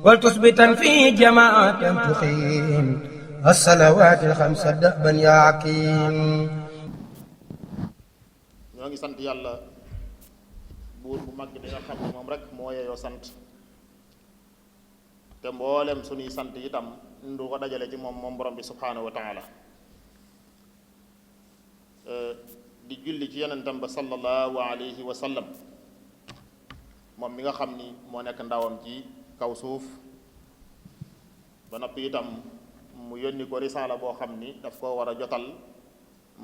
ولتثبتا في جماعة تقيم الصلوات الخمس دأبا يا عكيم. ñoo ngi sant yàlla buur bu mag bi nga xam ne moom rek moo yeyoo sant te mboolem suñuy sant itam ndu ko dajale ci moom borom bi subhaanahu wa taala di julli ci yonentam ba sallallahu alayhi wa sallam moom mi nga xam ni moo nekk ndawam ci kaw suuf ba noppi itam mu yónni ko risaala boo xam ni daf ko war a jotal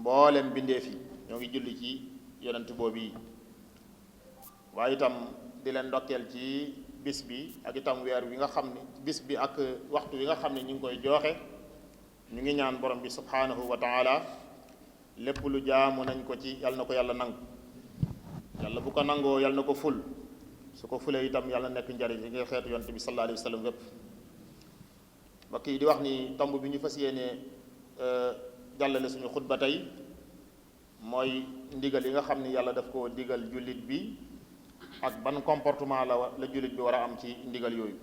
mboolem bindeef yi ñoo ngi julli ci yonent boobu yi waaye itam di leen ndokkeel ci bis bi ak itam weer wi nga xam ni bis bi ak waxtu wi nga xam ne ñu ngi koy jooxe ñu ngi ñaan borom bi subhaanahu wa taala lépp lu jaamu nañ ko ci yàlla na ko yàlla nangu yàlla bu ko nangoo yàlla na ko ful su ko fulee itam yàlla na nekk njariñ yi ngay xeetu yonent bi sallallahu alayhi wa sallam wépp mbokk yi di wax ni tomb bi ñu fas yéenee jàllale suñu xutba tey mooy ndigal yi nga xam ni yàlla daf koo digal jullit bi ak ban comportement la jullit bi war a am ci ndigal yooyu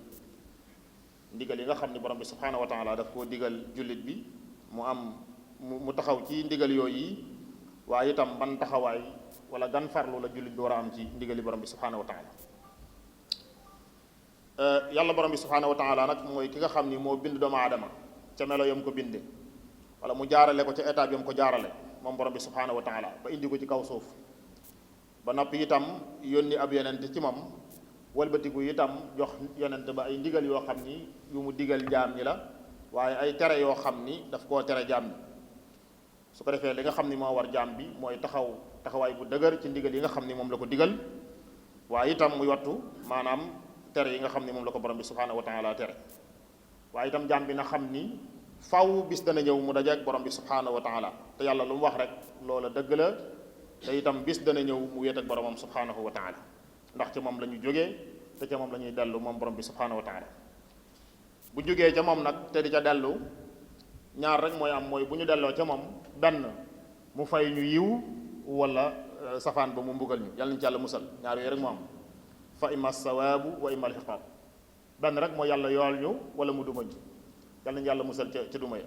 ndigal yi nga xam ni borom bi subhaanahu wa taala daf koo digal jullit bi mu taxaw ci ndigal yooyu yi waaye itam ban taxawaay wala gan farlu la jullit bi war a am ci ndigali borom bi subhaanahu wa taala yàlla borom bi subhaanahu wa taala nag mooy ki nga xam ni moo bind doomu aadama ca melo yam ko binde wala mu jaarale ko ca étape yam ko jaarale moom borom bi subhaanahu wa taala ba indi ko ci kaw suuf ba noppi itam yónni ab yonent ci moom walbatiku itam jox yonent ba ay ndigal yoo xam ni yu mu digal jaam ñi la waaye ay tere yoo xam ni daf koo tere jaam ñi su ko defee li nga xam ni moo war jaam bi mooy taxawaay bu dëgër ci ndigal yi nga xam ni moom la ko digal waaye itam muy wattu maanaam tere yi nga xam ni moom la ko borom bi subhaanahu wa taala tere waaye itam jaam bi na xam ni faw bis dana ñëw mu dajeek borom bi subhaanahu wa taala te yàlla lu mu wax rek loola dëgg la te itam bis dana ñëw mu wéet ak boromam subhaanahu wa taala ndax ci moom la ñu jógee te ca moom la ñuy dellu moom borom bi subhaanahu wa taala bu jógee ca moom nag te di ca dellu ñaar rek mooy am mooy bu ñu delloo ca moom benn mu fay ñu yiw wala safaan ba mu mbugal ñu yàlla nañu ci yàlla musal ñaar yooyu rek moo am fa imma sawaabu wa imma alxiqaab benn rek mooy yàlla yool ñu wala mu duma ñu yàlla nañu yàlla musal ca duma ya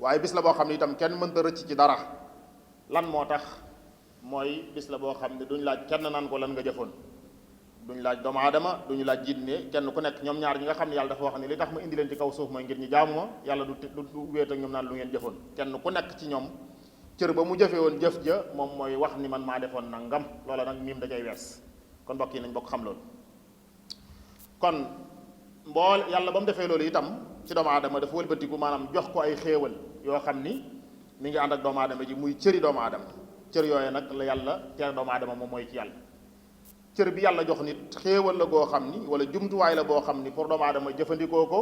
waaye bis la boo xam ne itam kenn mënta rëcc ci dara lan moo tax mooy bis la boo xam ne duñ laaj kenn naan ko lan nga jëfoon duñ laaj doomu aadama duñu laaj jinne kenn ku nekk ñoom ñaar ñi nga xam ne yàlla dafa wax ne li tax ma indi leen ci kaw suuf mooy ngir ñu jaamu ma yàlla du wéet ak ñoom naan lu ngeen jëfoon kenn ku nekk ci ñoom cër ba mu jëfe woon jëf ja moom mooy wax ni man maa defoon nangam loola nag miim da cay wees kon mbokk yi nañ bokk xam loolu kon yàlla ba mu defee loolu itam ci doomu aadama dafa wëlbatiku maanaam jox ko ay xéewal yoo xam ni mi ngi ànd ak doomu aadama ji muy cëri doomu aadama cër yooyu nag la yàlla tere doomu aadama moom mooy ci yàlla cër bi yàlla jox nit xéewal la goo xam ni wala jumtuwaay la boo xam ni pour doomu aadama jëfandikoo ko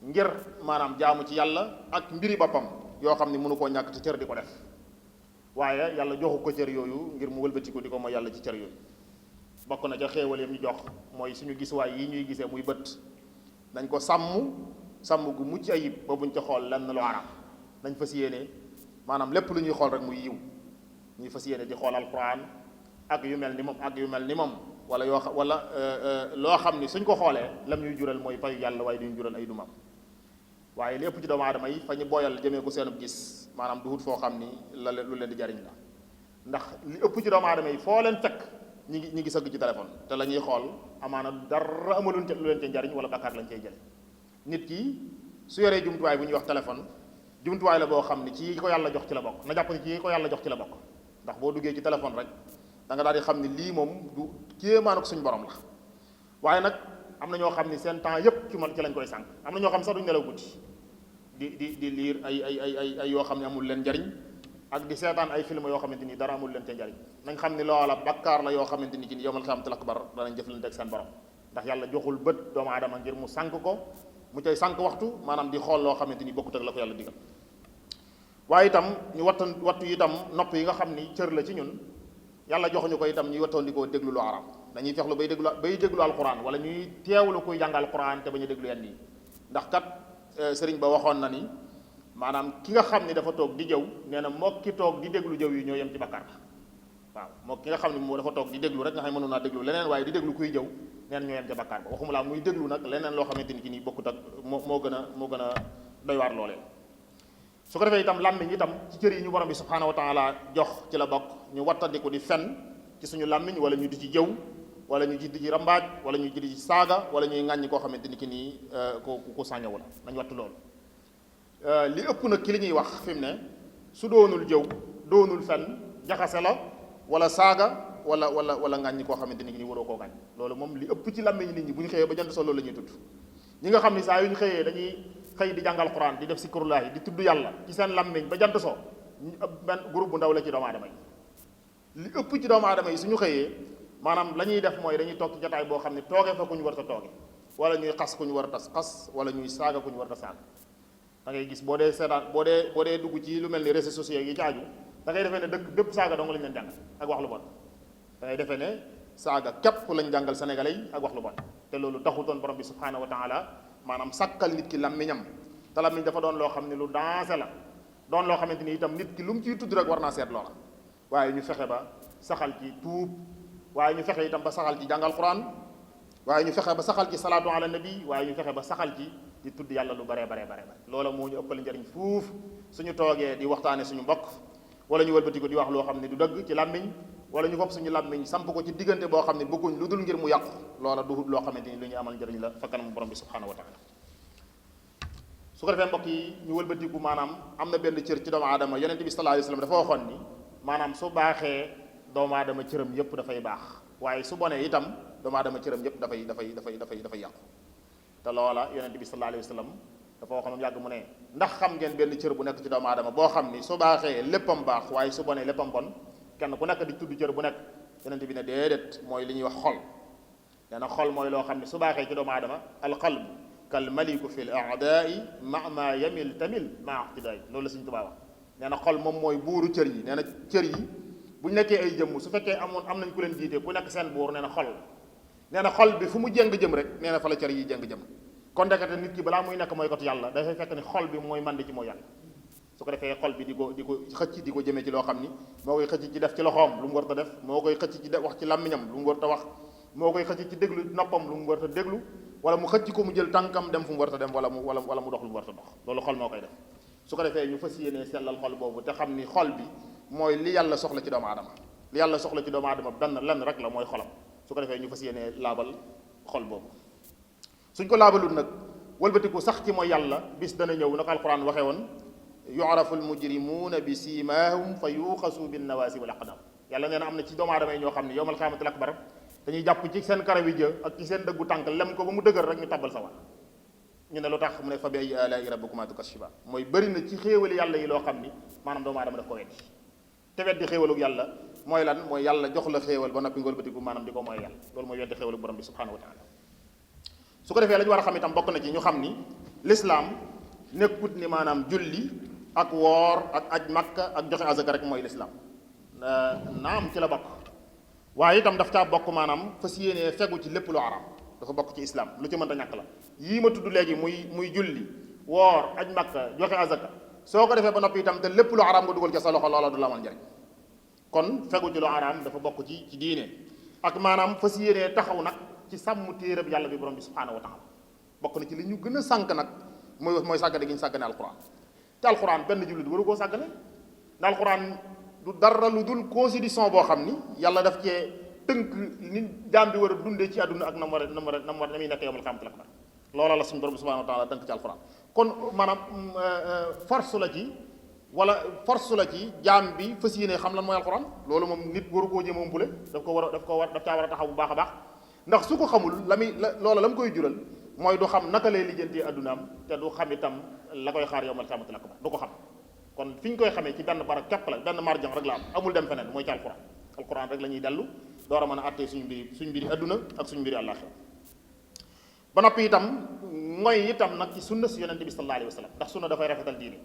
ngir maanaam jaamu ci yàlla ak mbiri boppam yoo xam ni mënu koo ñàkk te cër di ko def waaye yàlla joxu ko cër yooyu ngir mu wëlbatiku di ko mooy yàlla ci cër yooyu bokk na ca xéewal yam ñu jox mooy suñu gisuwaay yi ñuy gisee muy bët dañ ko sàmm gu mucc ayib ba buñ ca xool lenn lu araam dañ fas yéene maanaam lépp lu ñuy xool rek muy yiw ñuy fas yéene di xool alquran ak yu mel ni moom wala loo xam ni suñ ko xoolee lam ñuy jural mooy payu yàlla waaye duñu jural ay dumam waaye li ëpp ci doomu aadama yi fa ñu booyal jëmee ko seenub gis maanaam du wut foo xam ni lu leen di jariñ la ndax li ëpp ci doomu aadama yi foo leen fekk ñi ngi sëgg ci téléphone te la ñuy xool amaana dara amaluñ lu leen ca njariñ wala bakkaar lañ cay jële nit ki su yoree jumtuwaay bu ñuy wax téléphone jumtuwaay la boo xam ni ci ko yàlla jox ci la bokk na jàpp ni ci ko yàlla jox ci la bokk ndax boo duggee ci téléphone rek da nga daal di xam ni lii moom du kéemaanu ko suñu borom la waaye nag am na ñoo xam ni seen temps yépp ci lañ koy sànq am na ñoo xam sax duñ nelaw guddi di liir ay yoo xam ne amul leen njariñ ak di seetaan ay film yoo xamante ni dara amul leen te njariñ nañ xam ni loola bakkaar la yoo xamante ni ci yowmal xiyaamatul akbar danañ jëflante ak seen borom ndax yàlla joxul bët doomu aadama ngir mu sànq ko mu cay sànq waxtu maanaam di xool loo xamante ni bokkut ak la ko yàlla digal waaye itam ñu wattu itam nopp yi nga xam ni cër la ci ñun yàlla joxuñu ko itam ñuy wattandikoo déglu lu araam dañuy fexlu bay déglu alquran wala ñuy teewlu kuy jàng alquran te bañ a déglu yenn yi ndax kat sëriñ ba waxoon na ni maanaam ki nga xam ni dafa toog di jëw nee na moo ki toog di déglu jëw yi ñoo yem ci bakkaar waaw moo ki nga xam ne moo dafa toog di déglu rek nga xam ne mënoon naa déglu leneen waaye di déglu kuy jëw neen ñoo yem ca bakkaar ba waxuma laa muy déglu nag leneen loo xamante ni ki nii bokkut ak moo gën a doy waar loolee. su ko defee itam làmmiñ itam ci cër yi ñu borom bi subhaanahu wa taala jox ci la bokk ñu wattandiku di fen ci suñu làmmiñ wala ñu di ci jëw wala ñu di ci rambaaj wala ñu di ci saaga wala ñuy ŋàññi koo xamante ni ki nii ku sàññawu la nañ wattu loolu. li ëpp nag ki li ñuy wax fi mu ne su doonul jëw doonul fen jaxase la wala saaga wala ŋàññi koo xamante ni ki nii waroo koo ŋàññ loolu moom li ëpp ci làmmiñ nit ñi bu ñu xëyee ba jant soo loolu la ñuy tudd ñi nga xam ni saa yu ñu xëyee dañuy xëy di jàngal Quran di def zikrullahi di tudd yàlla ci seen làmmiñ ba jant soo benn groupe bu ndaw la ci doomu aadama yi li ëpp ci doomu aadama yi suñu xëyee maanaam la ñuy def mooy dañuy toog ci jotaay boo xam ne toogee fa ku ñu war a tooge wala ñuy xas ku ñu war a xas wala ñuy saaga ku ñu war a saaga da ngay gis boo dee seetaan boo dee dugg ci lu mel ni réseaux sociaux yi ci aju da ngay defee ne dëkk bépp saaga dong lañ leen jàngal ak wax lu bon da ngay defee ne saaga képp lañ jàngal sénégalais yi ak wax lu bon te loolu taxutoon borom bi subhaanahu wa taala maanaam sàkkal nit ki làmmiñam te làmmiñ dafa doon loo xam ne lu dansé la doon loo xamante ni itam nit ki lu mu ciy tudd rek war naa seet loola waaye ñu fexe ba saxal ci tuub waaye ñu fexe itam ba saxal ci jàngal quran waaye ñu fexe ba saxal ci salaatu ala nabi waaye ñu fexe ba saxal ci di tudd yàlla lu bare loola moo ñu ëppal njëriñ fuuf suñu toogee di waxtaane suñu mbokk wala ñu wëlbati ko di wax loo xam ne du dëgg ci làmmiñ wala ñu fopp suñu làmmiñ samp ko ci diggante boo xam ne bëgguñ lu dul ngir mu yàqu loola du loo xamante ni lu ñu amal njëriñ la fa kanam borom bi subhanahu wa taala su ko defee mbokk yi ñu wëlbatiku maanaam am na benn cër ci doomu aadama yonente bi sallallahu alayhi wasallam dafa waxoon ni maanaam su baaxee doomu aadama cëram yëpp dafay baax waaye su bonee itam doomu aadama cëram yëpp dafay yàqu te loola yonente bi sallallahu alayhi wasallam dafa waxoon yàgg mu ne ndax xam ngeen benn cër bu nekk ci doomu aadama boo xam ni su baaxee léppam baax waaye su bonee léppam bon kenn ku nekk di tudd cër bu nekk yonente bi ne déedéet mooy li ñuy wax xol nee na xol mooy loo xam ne su baaxee ci doomu aadama alqalb kal maliku fi l aadaai ma yamil tamil ma iqtidaay loolu la Sëñ Tuubaa wax nee na xol moom mooy buuru cër yi nee na cër yi bu ñu nekkee ay jëmm su fekkee am nañ ku leen jiite ku nekk seen buur nee na xol nee na xol bi fu mu jëng jëm rek nee na fa la cër yi jëng jëm kon ndekete nit ki balaa muy nekk mooy kot yàlla dafay fekk ni xol bi mooy mandi ci mooy yàlla su ko defee xol bi di ko xëcc di ko jëmee ci loo xam ni moo koy xëcc ci def ci loxoom lu mu war ta def moo koy xëcc ci wax ci làmmiñam lu mu war ta wax moo koy xëcc ci déglu noppam lu mu war ta déglu wala mu xëcc ko mu jël tànkam dem fu mu war ta dem wala mu dox lu mu war ta dox loolu xol moo koy def su ko defee ñu fas yéenee sellal xol boobu te xam ni xol bi mooy li yàlla soxla ci doomu aadama li yàlla soxla ci doomu aadama lenn rek la mooy xolam su ko defee ñu fas yéenee laabal xol boobu suñ ko laabalul nag wëlbatiku sax ci mooy yàlla bis dana ñëw naka alquran waxee woon yu'rafu almujrimuuna bi siimaahum fa yuuxasu bin nawaasi wal aqdaam yàlla nee na am na ci doomu aadama yi ñoo xam ne yowmal qiyaamatil akbar dañuy jàpp ci seen karaw yi jë ak ci seen dëggu tànk lem ko ba mu dëgër rek ñu tabbal sa war ñu ne lu tax mu ne fa bi ayyi aalaa'i rabbikumaa tukazzibaan mooy bëri na ci xéewali yàlla yi loo xam ni maanaam doomu aadama daf ko weddi te weddi xéewalug yàlla mooy lan mooy yàlla jox la xéewal ba noppi nga wëlbatiku maanaam di ko mooy yàlla loolu mooy weddi xéewalug borom bi subhanahu wa taala su ko defee la ñu war a xam itam bokk na ci ñu xam ni lislaam nekkut ni maanaam julli ak woor ak aj makka ak joxe azaka rek mooy lislaam naam ci la bokk waaye itam daf caa bokk maanaam fas yéenee fegu ci lépp lu araam dafa bokk ci islam lu ci mënta ñàkk la yii ma tudd léegi muy julli woor aj makka joxe azaka soo ko defee ba noppi itam te lépp lu araam nga dugal ca sa loxo loola du la amal njariñ kon fegu ci lu araam dafa bokk ci diine ak maanaam fas yéenee taxaw nag ci sàmm téereb yàlla bi borom bi subhaanahu wa taala bokk na ci li ñu gën a sànk nag mooy sàggane gi ñu sàggane alquran te alquran benn jullit waru koo sàggane ndax alquran du dara lu dul constitution boo xam ni yàlla daf cee tënk ni jaam bi war a dundee ci àdduna ak na muy nekk yowmal qiyaamatil akbar loola la suñu borom bi subhaanahu wa taala tënk ci alquran kon maanaam force la ci jaam bi fas yéene xam lan mooy alquran loolu moom nit waru koo jéem a umpule daf caa war a taxaw bu baax a baax ndax su ko xamul loola la mu koy jural mooy du xam naka lay lijjantee addunaam te du xam itam la koy xaar yowmal qiyaamatil akbar du ko xam kon fi ñu koy xamee ci benn barab képp la benn marjan rek la am amul dem feneen mooy ci alquran rek la ñuy dellu door a mën a attee suñu mbiri adduna ak suñu mbiri àllaaxira ba noppi itam mooy itam nag ci sunna si yonente bi sallallahu alayhi wa sallam ndax sunna dafay rafetal diine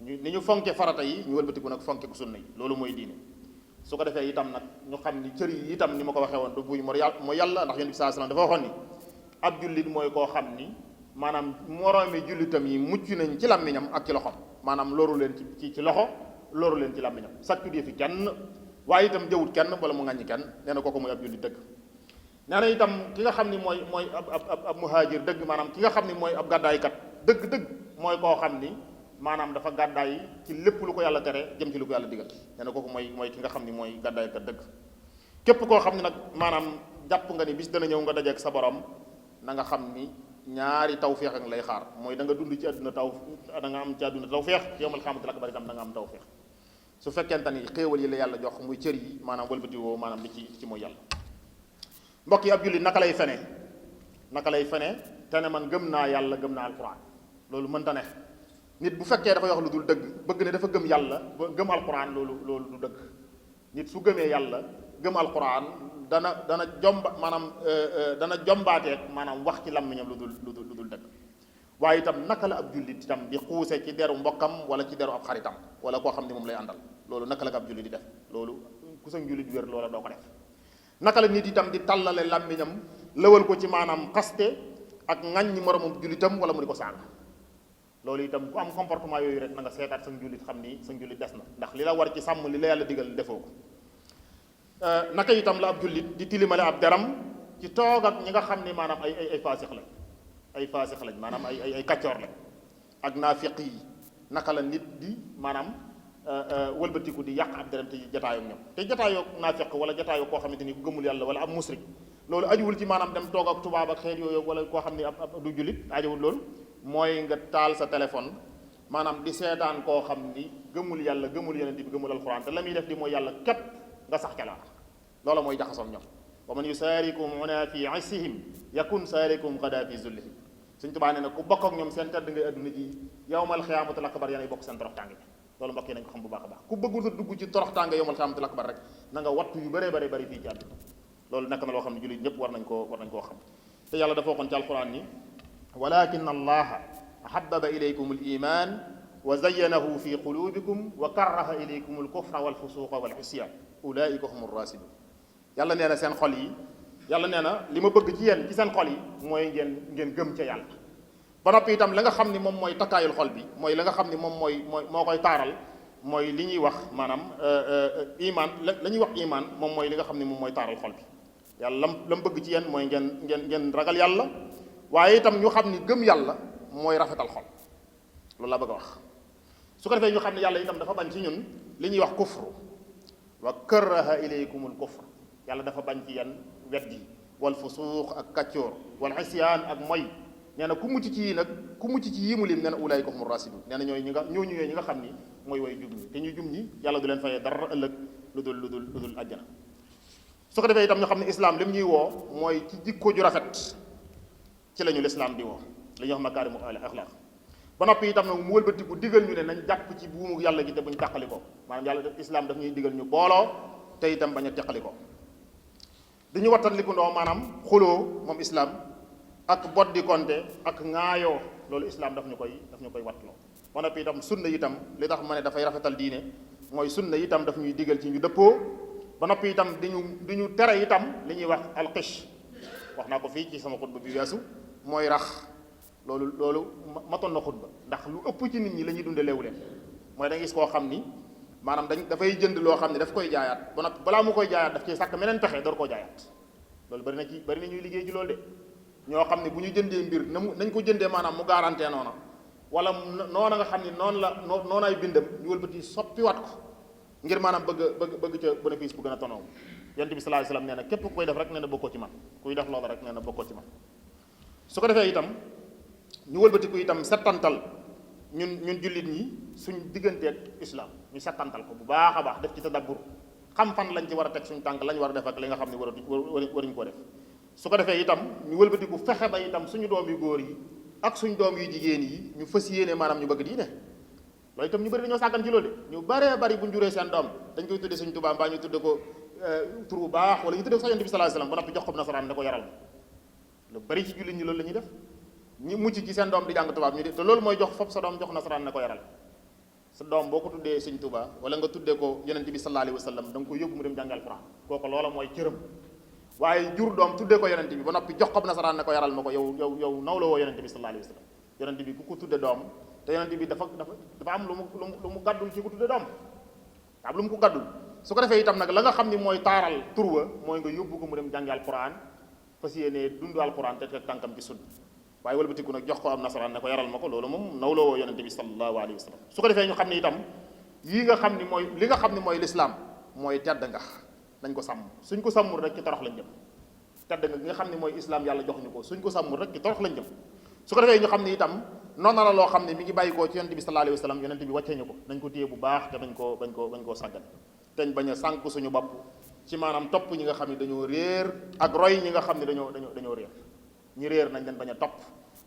ni ñu fonke farata yi ñu wëlbatiku nag fonke ko sunna yi loolu mooy diine su ko defee itam nag ñu xam ni cër yi itam ni ma ko waxee woon du buy mooy yàlla ndax yonente bi sallallahu alayhi wa sallam dafa waxoon ni ab jullit mooy koo xam ni maanaam moroomi jullitam yi mucc nañ ci làmmiñam ak ci loxom maanaam loru leen ci loxo loru leen ci làmmiñam sàccu dee fi kenn waaye itam jëwut kenn wala mu ŋàññi kenn nee na kooku mooy ab jullit dëgg. nee na itam ki nga xam ni mooy ab muhaajir dëgg maanaam ki nga xam ni mooy ab gàddaaykat dëgg mooy koo xam ni maanaam dafa gàddaay ci lépp lu ko yàlla tere jëm ci lu ko yàlla digal nee na kooku mooy ki nga xam ni mooy gàddaaykat dëgg. képp koo xam ne nag maanaam jàpp nga ni bis dana ñëw nga dajeek sa borom na nga xam ni ñaari tawféex ak lay xaar mooy da nga dund ci àdduna da nga am ci àdduna tawféex yawmal qiyaamatil akbar itam da nga am tawféex su fekkente ni xéewal yi la yàlla jox muy cër yi maanaam wëlbati woo maanaam li ci mooy yàlla. mbokk yi ab jullit naka lay fene te ne man gëm naa yàlla gëm naa alquran loolu mënta ne. nit bu fekkee dafa wax lu dul dëgg bëgg ne dafa gëm yàlla gëm alquran loolu du dëgg. nit su gëmee yàlla gëm alquran dana jombaateeg maanaam wax ci làmmiñam lu dul dëgg. waaye itam naka la ab jullit itam di xuuse ci deru mbokkam wala ci deru ab xaritam wala koo xam ne moom lay àndal loolu naka la ko ab jullit di def loolu ku sa jullit wér loola doo ko def. naka la nit itam di tàllale làmmiñam lëwal ko ci maanaam xaste ak ŋàññi moromam jullitam wala mu di ko saaga loolu itam ku am comportement yooyu rek na nga seetaat sa jullit xam ni sa jullit des na ndax li la war ci sàmm li la yàlla digal defoo ko. naka itam la ab jullit di tilimale ab deram ci toog ak ñi nga xam ni maanaam ay faasix lañ maanaam ay kaccoor lañ ak naafiq yi naka la nit di maanaam wëlbatiku di yàq ab deram te jataayoo ñoom te jataayoo naafiq wala jataayoo koo xamante ni ku gëmul yàlla wala ab musrik loolu ajuwul ci maanaam dem toog ak tubaab ak xeet yooyu wala koo xam ni ab du jullit ajuwul loolu mooy nga taal sa téléphone maanaam di seetaan koo xam ni gëmul yàlla gëmul yonent bi gëmul alxuraan te la muy def di mooy yàlla képp nga sax ca loola mooy jaxasoog ñoom wa man yusaarikum huna fi isihim yakun saarikum gada fi zullihim Sëñ Tuubaa nee na ku bokk ak ñoom seen tedd ngay adduna ji yawmal xiyaamatul akbar yéenay bokk seen toroxtaange loolu mbokk yi nañ ko xam bu baax a baax ku bëggul a dugg ci toroxtaange yawmal xiyaamatul akbar rek na nga wattu yu bëree bëri fii ci àdduna loolu nekk na loo xam ne jullit ñëpp war nañ koo xam te yàlla dafa waxoon ci alquran ni walakin allaha habbaba ilaykum al iman wa zayyanahu fi qulubikum wa karraha ilaykum al kufra wal fusuqa wal isyan ulaika humur rasidun yàlla nee na seen xol yi yàlla nee na li ma bëgg ci yéen ci seen xol yi mooy ngeen gëm ca yàlla ba noppi itam la nga xam ni moom mooy takkaayul xol bi mooy la nga xam ni moom moo koy taaral mooy li ñuy wax maanaam iman la ñuy wax iman moom mooy li nga xam ni moom mooy taaral xol bi yàlla lam bëgg ci yéen mooy ngeen ragal yàlla waaye itam ñu xam ni gëm yàlla mooy rafetal xol loolu laa bëgg a wax su ko defee ñu xam ne yàlla itam dafa bañ ci ñun li ñuy wax kufru wa karaha ilaykumul kufr yàlla dafa bañ ci yan weddi wal fusuuq ak kaccoor wal isyaan ak moy nee na ku mucc ci yii mu lim nee na ulaayika humur rasidun nee na ñooñu ñi nga xam ni mooy way jub ñi te ñu jub ñi yàlla du leen fayee dara ëllëg lu dul àjjana su ko defee itam ñu xam ne islaam li mu ñuy woo mooy ci jikko ju rafet ci la ñu lislaam di woo li ñuy wax makaarimu axlaaq ba noppi itam nag mu wëlbatiku digal ñu ne nañ jàpp ci buumu yàlla gi te buñ tàqali ko maanaam yàlla islaam daf ñuy digal ñu booloo te itam bañ a teqali ko dañu wattan liku ndoo maanaam xuloo moom islaam ak boddi konte ak ŋaayoo loolu islaam daf ñu koy wattloo ba noppi itam sunna itam li tax ma ne dafay rafetal diine mooy sunna itam daf ñuy digal ci ñu dëppoo ba noppi itam di ñu tere itam li ñuy wax alxish wax naa ko fii ci sama xutba bi weesu mooy rax loolu matoon na xutba ndax lu ëpp ci nit ñi la ñuy dunde leewu leen mooy da nga gis koo xam ni maanaam dafay jënd loo xam ne daf koy jaayaat ba noppi balaa mu koy jaayaat daf ciy sàkk meneen pexe door koo jaayaat loolu bari na ñuy liggéey ci loolu de ñoo xam ne bu ñu jëndee mbir nañ ko jëndee maanaam mu garanté noona wala noona nga xam ne noonaay bindam ñu wëlbati soppiwaat ko ngir maanaam bëgg ca bénéfice bu gën a tonow yonent bi sallallahu alayhi wasallam nee na képp ku koy def rek nee na bokkoo ci man kuy def loolu rek nee na bokkoo ci man su ko defee itam ñu wëlbatiku itam settantal ñun jullit ñi suñ digganteeg islam ñu settantal ko bu baax a baax def ci tadabbur xam fan lañ ci war a teg suñ tànk lañ war a def ak li nga xam ne waruñ koo def su ko defee itam ñu wëlbatiku fexe ba itam suñu doom yu góor yi ak suñ doom yu jigéen yi ñu fas yéene maanaam ñu bëgg diine loolu itam ñu bëri dañoo sàggan ci loolu de ñu bëree bëri bu ñu juree seen doom dañ koy tudde Sëñ Tuubaa mbaa ñu tudde ko tur bu baax wala ñu tudde ko sax Yonent bi sallallahu alayhi wasallam ba noppi jox ko nasaraan ne ko yaral lu bëri ci jullit ñi loolu la ñuy def ñu mucc ci seen doom di jàng tubaab ñu te loolu mooy jox fop sa doom jox nasaraan ne ko yaral sa doom boo ko tuddee Sëñ Tuubaa wala nga tuddee ko Yonent bi sallallahu alayhi wasallam da nga koy yóbbu mu dem jàng alxuraan kooku loola mooy cëram waaye jur doom tuddee ko Yonent bi ba noppi jox ko nasaraan ne ko yaral ma ko yow naw la woo Yonent bi sallallahu alayhi wasallam Yonent bi ku ko tudde doom te Yonent bi dafa am lu mu gàddul ci ku tudde doom am lu mu ko gàddul su ko defee itam nag la nga xam ni mooy taaral turwa mooy nga yóbbu ko mu dem jàngi alquran fas yéene dundu alquran te teg tànkam ci sunna waaye walbatiku nag jox ko am nasaraan ne ko yaral ma ko loolu moom nawloo woo yonente bi sallallahu alayhi wa sallam su ko defee ñu xam ne itam yii nga xam ni mooy li nga xam ni mooy lislaam mooy tedd nga nañ ko sàmm suñ ko sàmmul rek ci torox lañ jëm tedd nga gi nga xam ni mooy islam yàlla jox ñu ko suñ ko sàmmul rek ci torox lañ jëm su ko defee ñu xam ne itam noonu la loo xam ne mi ngi bàyyi koo ci yonente bi sallallahu alayhi wa sallam yonente bi wàccee ñu ko nañ ko téye bu baax te bañ koo sàggan teñ bañ a sànk suñu bopp ci maanaam topp ñi nga xam ne dañoo réer ak roy ñi nga xam ne dañoo réer ñi réer nañ leen bañ a topp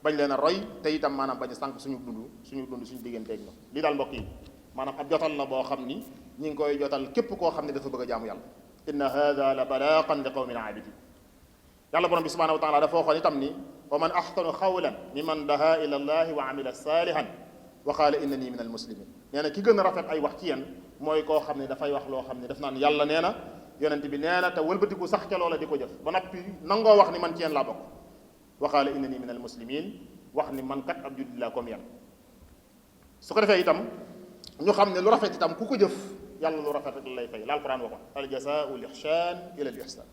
bañ leen a roy te itam maanaam bañ a sànk suñu digganteeg ñoom lii daal mbokk yi maanaam ab jotal la boo xam ni ñi ngi koy jotal képp koo xam ne dafa bëgg a jaamu yàlla inna hada la balaqan li qawmin aabidin yàlla borom bi subhanahu wa taala dafa waxoon itam ni wa man axsanu xawlan mimman daha ila allahi wa amila salihan wa qaala innani min almuslimin nee na ki gën a rafet ay wax ci yéen mooy koo xam ne dafay wax loo xam ne daf naan yàlla nee na yonent bi nee na te wëlbatiku sax ca loola di ko jëf ba noppi nangoo wax ni man ci yéen laa bokk wa qaala innani min almuslimin wax ni man kat ab jullit laa comme yéen su ko defee itam ñu xam ne lu rafet itam ku ko jëf yàlla lu rafet rek lay fay la alquran waxoon al jazaau l ihsan ila al ihsan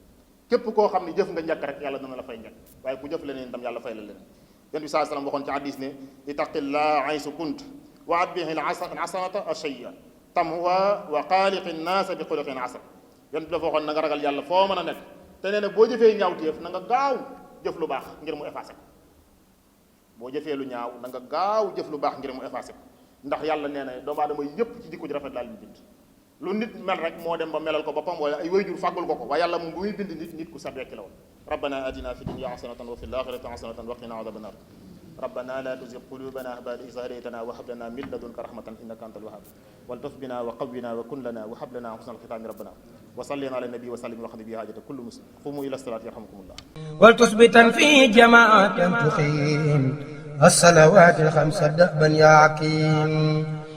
képp koo xam ne jëf nga njëkk rek yàlla dana la fay njëkk waaye ku jëf leneen itam yàlla fay la leneen yonent bi saa sallam waxoon ci hadis ne ittaqillah aysu kunt wa atbihi al hasanata ashayya tamwa wa xaaliqi nnaasa bi xuluqin hasan yonent bi dafa waxoon na nga ragal yàlla foo mën a nekk te nee na boo jëfee ñaawteef na nga gaaw jëf lu baax ngir mu effacé boo jëfee lu ñaaw na nga gaaw jëf lu baax ngir mu effacé ndax yàlla nee na doomu aadama yépp ci jikko ji rafet laa leen bind lu nit mel rek moo dem ba melal ko boppam wala ay wayjur fàggul ko waaye yàlla moom bu muy bind nit ku set rekk la woon rabbana atina fi dunya hasanatan wa fil akhirati hasanatan wa qina adhaban nar rabbana la tuzigh qulubana ba'da idh hadaytana wa hab lana min ladunka rahmatan innaka antal wahhab waltuf bina wa qawwina wa kun lana wa hab lana husnal khitami rabbana wa salli ala nabi wa sallim wa khdi bi hajati kulli muslim qumu ila salati yarhamkumullah waltusbitan fi jama'atin tuqim as-salawati al-khamsa da'ban ya hakim